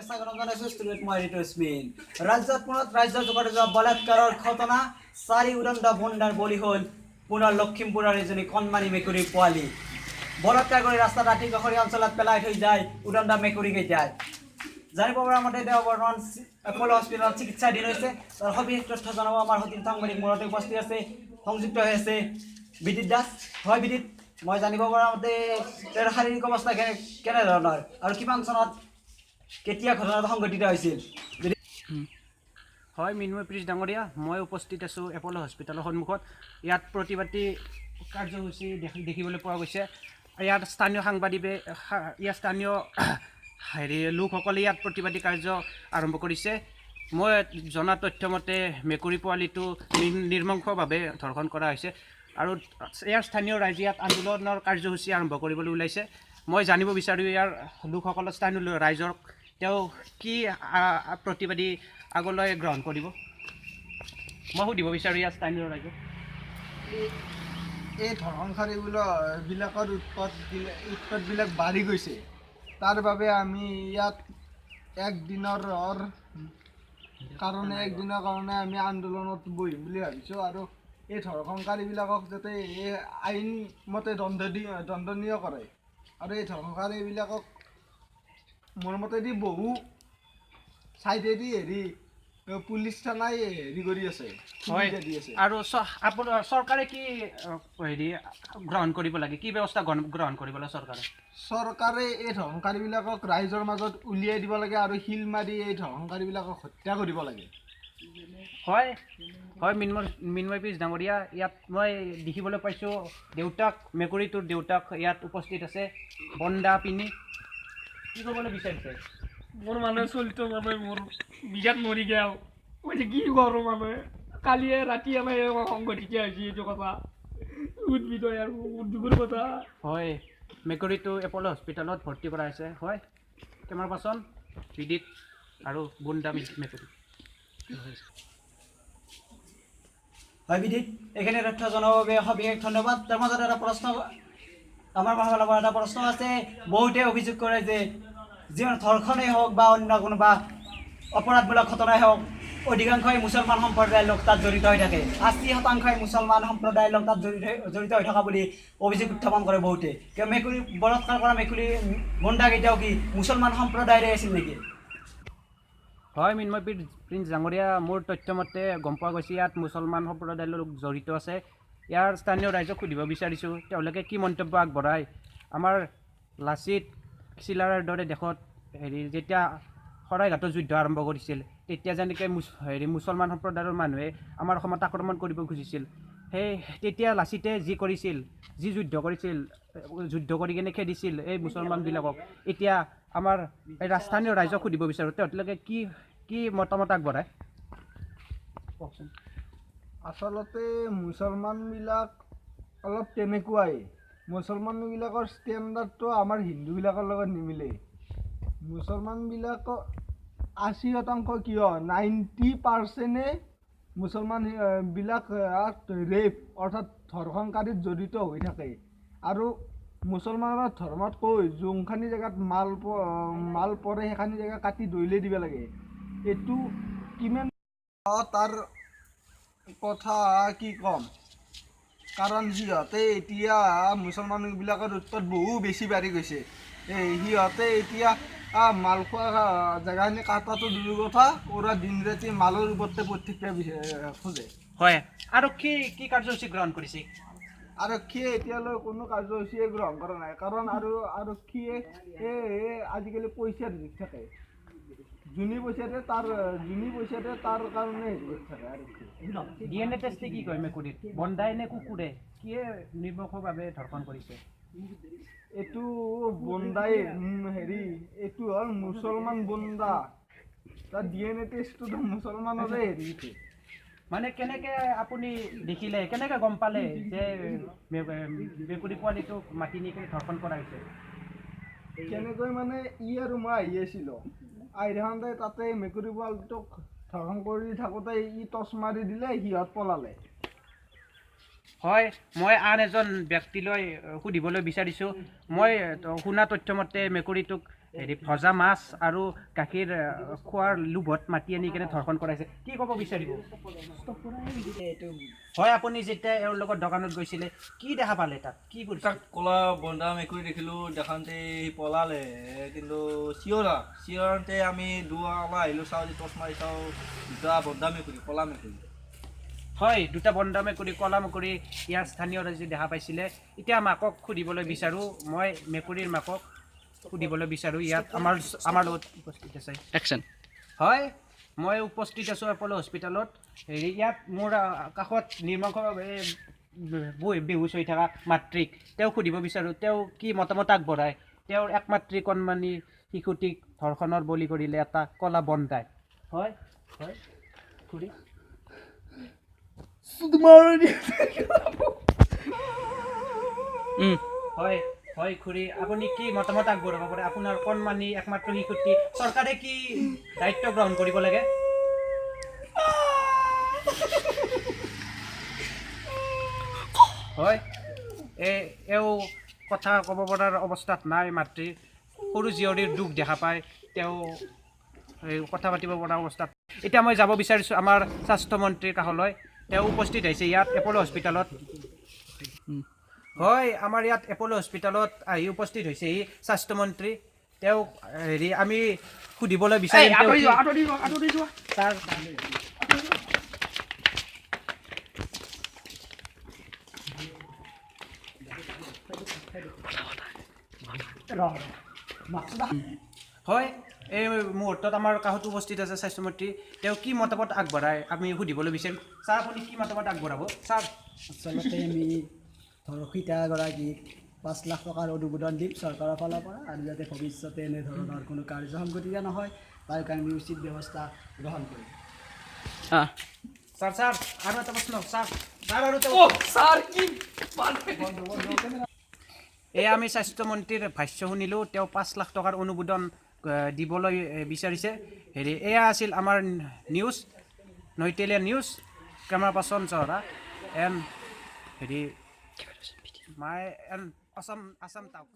স্বাগতম জনাইছো। ষ্টুডিঅ'ত মই ঋতুস্মিন। ৰাজ্যত পুনৰ ৰাজ্য জোকাৰি যোৱা বলাৎকাৰৰ ঘটনা। চাৰি উদণ্ড বন্দাৰ বলি হ'ল পুনৰ লখিমপুৰৰ এজনী কণমানি মেকুৰীৰ পোৱালি। বলাৎকাৰ কৰি ৰাস্তাত দাঁতি কাষৰীয়া অঞ্চলত পেলাই থৈ যায় উদণ্ড মেকুৰীকেইটাই। জানিব পৰা মতে তেওঁ বৰ্তমান এপ'ল' হস্পিটেলত চিকিৎসাধীন হৈছে। তাৰ সবিশেষ তথ্য জনাব আমাৰ সতীৰ্থ সাংবাদিক মূৰতে উপস্থিত আছে, সংযুক্ত হৈ আছে বিদিত দাস। হয় বিদিত, মই জানিব পৰা মতে তেওঁৰ শাৰীৰিক অৱস্থা কেনেধৰণৰ আৰু কিমান চনত কেতিয়া ঘটনাটো সংঘটিত হৈছিল? হয় মৃন্ময় প্ৰিজ ডাঙৰীয়া, মই উপস্থিত আছোঁ এপ'ল' হস্পিটেলৰ সন্মুখত। ইয়াত প্ৰতিবাদী কাৰ্যসূচী দেখিবলৈ পোৱা গৈছে। ইয়াত স্থানীয় সাংবাদিকে, ইয়াত স্থানীয় হেৰি লোকসকলে ইয়াত প্ৰতিবাদী কাৰ্য আৰম্ভ কৰিছে। মই জনা তথ্য মতে মেকুৰী পোৱালিটো নিৰ্মংসভাৱে ধৰ্ষণ কৰা হৈছে আৰু ইয়াৰ স্থানীয় ৰাইজে ইয়াত আন্দোলনৰ কাৰ্যসূচী আৰম্ভ কৰিবলৈ ওলাইছে। মই জানিব বিচাৰোঁ ইয়াৰ লোকসকলৰ, স্থানীয় ৰাইজক তেওঁ কি প্ৰতিবাদী আগলৈ গ্ৰহণ কৰিব। মই সুধিব বিচাৰোঁ ইয়াৰ স্থানীয় ৰাইজক, এই ধৰ্ষণকাৰীবিলাকৰ উৎপাতবিলাক বাঢ়ি গৈছে, তাৰ বাবে আমি ইয়াত একদিনৰ কাৰণে আমি আন্দোলনত বহিম বুলি ভাবিছোঁ। আৰু এই ধৰ্ষণকাৰীবিলাকক যাতে এই আইনমতে দণ্ডনীয় কৰে আৰু এই ধৰ্ষণকাৰীবিলাকক মোৰ মতেদি বহু চাইডেদি হেৰি পুলিচ থানাই হেৰি কৰি আছে। হয়, আৰু আপোনাৰ চৰকাৰে কি হেৰি গ্ৰহণ কৰিব লাগে, কি ব্যৱস্থা গ্ৰহণ কৰিব লাগে চৰকাৰে? চৰকাৰে এই ধৰ্ষণকাৰীবিলাকক ৰাইজৰ মাজত উলিয়াই দিব লাগে আৰু শিল মাৰি এই ধৰ্ষণকাৰীবিলাকক হত্যা কৰিব লাগে। হয় হয় মৃন্ময় পিছ ডাঙৰীয়া, ইয়াত মই দেখিবলৈ পাইছোঁ দেউতাক, মেকুৰীটোৰ দেউতাক ইয়াত উপস্থিত আছে বন্দা পিনি। কি ক'বলৈ বিচাৰিছে? মোৰ মানে চলিত মানে মোৰ বিৰাট মৰি গেল। মই কি কৰোঁ মানে কালিয়ে ৰাতি আমাৰ সংঘটিত হৈছে এইটো কথা, উদ্ভিদ আৰু উদ্যোগৰ কথা। হয়, মেকুৰীটো এপ'ল' হস্পিটেলত ভৰ্তি কৰা হৈছে। হয়, কেমেৰা পাৰ্চন বিদিত আৰু বুন্দা মেকুৰী। হয় বিদিত, এইখিনি তথ্য জনোৱাৰ বাবে সবিশেষ ধন্যবাদ। তাৰ মাজত এটা প্ৰশ্ন, আমাৰ ফালৰ পৰা এটা প্ৰশ্ন আছে। বহুতে অভিযোগ কৰে যে যিমান ধৰ্ষণেই হওক বা অন্য কোনোবা অপৰাধমূলক ঘটনাই হওক, অধিকাংশই মুছলমান সম্প্ৰদায়ৰ লোক তাত জড়িত হৈ থাকে। 80%ই মুছলমান সম্প্ৰদায়ৰ লোক তাত জড়িত হৈ থকা বুলি অভিযোগ উত্থাপন কৰে বহুতে। কিয় মেকুৰী বলাৎকাৰ কৰা মেকুৰী বন্দাকেইটাও কি মুছলমান সম্প্ৰদায়ৰে আছিল নেকি? হয় মৃন্ময় প্ৰিন্স ডাঙৰীয়া, মোৰ তথ্য মতে গম পোৱা গৈছে ইয়াত মুছলমান সম্প্ৰদায়ৰ লোক জড়িত আছে। ইয়াৰ স্থানীয় ৰাইজক সুধিব বিচাৰিছোঁ তেওঁলোকে কি মন্তব্য আগবঢ়ায়। আমাৰ লাচিত চিলাৰায়ৰ দৰে দেশত হেৰি যেতিয়া শৰাইঘাটৰ যুদ্ধ আৰম্ভ কৰিছিল, তেতিয়া যেনেকৈ হেৰি মুছলমান সম্প্ৰদায়ৰ মানুহে আমাৰ অসমত আক্ৰমণ কৰিব খুজিছিল, সেই তেতিয়া লাচিতে যি কৰিছিল, যি যুদ্ধ কৰিছিল, যুদ্ধ কৰি কিনে খেদিছিল এই মুছলমানবিলাকক। এতিয়া আমাৰ এই স্থানীয় ৰাইজক সুধিব বিচাৰোঁ তেওঁলোকে কি কি মতামত আগবঢ়ায়। কওকচোন। আচলতে মুছলমানবিলাক অলপ তেনেকুৱাই, মুছলমানবিলাকৰ ষ্টেণ্ডাৰ্ডটো আমাৰ হিন্দুবিলাকৰ লগত নিমিলে। মুছলমানবিলাকৰ 80% কিয় 90% মুছলমানবিলাক ৰেপ অৰ্থাৎ ধৰ্ষণকাৰীত জড়িত হৈ থাকে। আৰু মুছলমানৰ ধৰ্মত কৈ যোনখানি জেগাত মাল পৰে সেইখানি জেগা কাটি দলিয়াই দিব লাগে। এইটো কিমান তাৰ কথা কি ক'ম, কাৰণ সিহঁতে এতিয়া মুছলমানবিলাকৰ উৎপাত বহু বেছি বাঢ়ি গৈছে। এই সিহঁতে এতিয়া মাল খোৱা জেগাখিনি কাটাটো দূৰৰ কথা, ওৰা দিন ৰাতি মালৰ ওপৰতে পৰি থাকিব খোজে। হয়, আৰক্ষী কি কাৰ্যসূচী গ্ৰহণ কৰিছে? আৰক্ষীয়ে এতিয়ালৈ কোনো কাৰ্যসূচীয়ে গ্ৰহণ কৰা নাই, কাৰণ আৰু আৰক্ষীয়ে এই আজিকালি পইচা দি থাকে, যোনে পইচা দিয়ে তাৰ কাৰণে হেৰি কৰি থাকে আৰক্ষী। DNA টেষ্টে কি কয় মেকুৰীৰ বন্দাই নে কুকুৰে কিয়ে নিৰ্মংসভাৱে ধৰ্ষণ কৰিছে? এইটো বন্দাই হেৰি এইটো হ'ল মুছলমান বন্দা, তাৰ DNA টেষ্টটোতো মুছলমানৰে হেৰি। মানে কেনেকে আপুনি দেখিলে, কেনেকে গম পালে যে মেকুৰী পোৱালিটোক মাতি নি কিনে ধৰ্ষণ কৰা হৈছে? কেনেকৈ মানে ই আৰু মই আহি আছিলোঁ, আহি থাকোঁতে তাতে মেকুৰী পোৱালিটোক ধৰ্ষণ কৰি থাকোঁতে ই টৰ্চ মাৰি দিলে, সিহঁত পলালে। হয়, মই আন এজন ব্যক্তিলৈ সুধিবলৈ বিচাৰিছোঁ। মই শুনা তথ্যমতে মেকুৰীটোক হেৰি ভজা মাছ আৰু গাখীৰ খোৱাৰ লোভত মাতি আনি কেনে ধৰ্ষণ কৰাইছে। কি ক'ব বিচাৰিব? হয়, আপুনি যেতিয়া এওঁৰ লগত দোকানত গৈছিলে কি দেখা পালে তাত? কি কৰিছে? তাক ক'লা বন্ধা মেকুৰী দেখিলোঁ, দেখাওঁতে সি পলালে, কিন্তু চিঞৰাতে আমি দুৱালা আহিলোঁ, চাওঁ টৰ্চ মাৰি চাওঁ, দুটা বন্ধা মেকুৰী, ক'লা মেকুৰী। হয়, দুটা বন্ধা মেকুৰী, ক'লা মেকুৰী ইয়াৰ স্থানীয় ৰাইজে দেখা পাইছিলে। এতিয়া মাকক সুধিবলৈ বিচাৰোঁ, মই মেকুৰীৰ মাকক সুধিবলৈ বিচাৰোঁ। ইয়াত আমাৰ লগত উপস্থিত আছে। একশ্যন। হয়, মই উপস্থিত আছোঁ এপ'ল' হস্পিটেলত। হেৰি ইয়াত মোৰ কাষত নিৰ্মংসভাৱে বেহুচ হৈ থকা মাতৃক তেওঁক সুধিব বিচাৰোঁ, তেওঁ কি মতামত আগবঢ়ায়। তেওঁৰ একমাতৃ কণমানি শিশুটিক ধৰ্ষণৰ বলি কৰিলে এটা ক'লা বন্ধাই। হয় হয় খুৰী। হয় হয় খুৰী, আপুনি কি মতামত আগবঢ়াব পাৰে? আপোনাৰ কণমানি একমাত্ৰ শিশুটি চৰকাৰে কি দায়িত্ব গ্ৰহণ কৰিব লাগে? হয়, এওঁ কথা ক'ব পৰাৰ অৱস্থাত নাই। মাতৃ সৰু জীয়ৰীৰ দুখ দেখা পায় তেওঁ কথা পাতিব পৰা অৱস্থাত। এতিয়া মই যাব বিচাৰিছোঁ আমাৰ স্বাস্থ্যমন্ত্ৰীৰ কাষলৈ। তেওঁ উপস্থিত হৈছে ইয়াত এপ'ল' হস্পিটেলত। হয়, আমাৰ ইয়াত এপ'ল' হস্পিটেলত আহি উপস্থিত হৈছে ই স্বাস্থ্যমন্ত্ৰী। তেওঁক হেৰি আমি সুধিবলৈ বিচাৰিম। ছাৰ, হয়, এই মুহূৰ্তত আমাৰ কাষত উপস্থিত আছে স্বাস্থ্যমন্ত্ৰী। তেওঁ কি মতামত আগবঢ়ায় আমি সুধিবলৈ বিচাৰিম। ছাৰ, আপুনি কি মতামত আগবঢ়াব? ছাৰ, আচলতে আমি ধৰ্ষিতাগৰাকীক 5 লাখ টকাৰ অনুমোদন দিম চৰকাৰৰ ফালৰ পৰা, আৰু যাতে ভৱিষ্যতে এনেধৰণৰ কোনো কাৰ্য সংঘটিত নহয় তাৰ কাৰণে আমি উচিত ব্যৱস্থা গ্ৰহণ কৰিম। ছাৰ, ছাৰ আৰু এটা প্ৰশ্ন। ছাৰ, ছাৰ আৰু ছাৰ কি এয়া আমি স্বাস্থ্যমন্ত্ৰীৰ ভাষ্য শুনিলোঁ। তেওঁ 5 লাখ টকাৰ অনুমোদন দিবলৈ বিচাৰিছে। হেৰি এয়া আছিল আমাৰ নিউজ, নৈতেলীয়া নিউজ, কেমেৰা পাৰ্চন চহৰা এণ্ড হেৰি মাই এণ্ড আছাম, আছাম টাউন।